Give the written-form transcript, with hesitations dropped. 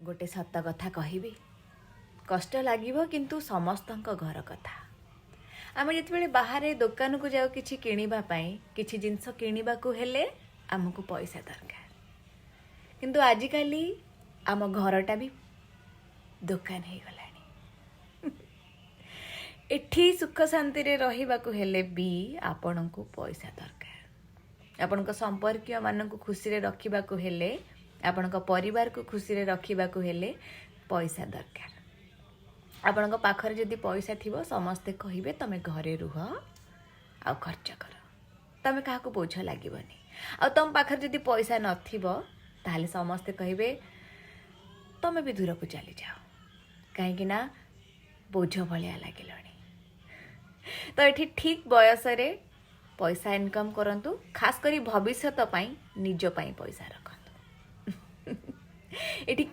ଗୋଟେ ସତ କଥା କହିବି, କଷ୍ଟ ଲାଗିବ, କିନ୍ତୁ ସମସ୍ତଙ୍କ ଘର କଥା। ଆମେ ଯେତେବେଳେ ବାହାରେ ଦୋକାନକୁ ଯାଉ କିଛି କିଣିବା ପାଇଁ, କିଛି ଜିନିଷ କିଣିବାକୁ ହେଲେ ଆମକୁ ପଇସା ଦରକାର। କିନ୍ତୁ ଆଜିକାଲି ଆମ ଘରଟା ବି ଦୋକାନ ହେଇଗଲାଣି। ଏଠି ସୁଖ ଶାନ୍ତିରେ ରହିବାକୁ ହେଲେ ବି ଆପଣଙ୍କୁ ପଇସା ଦରକାର। ଆପଣଙ୍କ ସମ୍ପର୍କୀୟମାନଙ୍କୁ ଖୁସିରେ ରଖିବାକୁ ହେଲେ, ଆପଣଙ୍କ ପରିବାରକୁ ଖୁସିରେ ରଖିବାକୁ ହେଲେ ପଇସା ଦରକାର। ଆପଣଙ୍କ ପାଖରେ ଯଦି ପଇସା ଥିବ, ସମସ୍ତେ କହିବେ, "ତମେ ଘରେ ରୁହ ଆଉ ଖର୍ଚ୍ଚ କର, ତମେ କାହାକୁ ବୋଝ ଲାଗିବନି।" ଆଉ ତମ ପାଖରେ ଯଦି ପଇସା ନଥିବ, ତାହେଲେ ସମସ୍ତେ କହିବେ, "ତମେ ବି ଦୂରକୁ ଚାଲିଯାଅ, କାହିଁକି ନା ବୋଝ ଭଳିଆ ଲାଗିଲଣି।" ତ ଏଠି ଠିକ୍ ବୟସରେ ପଇସା ଇନକମ୍ କରନ୍ତୁ, ଖାସ କରି ଭବିଷ୍ୟତ ପାଇଁ, ନିଜ ପାଇଁ ପଇସା ରଖନ୍ତୁ ଏଠି।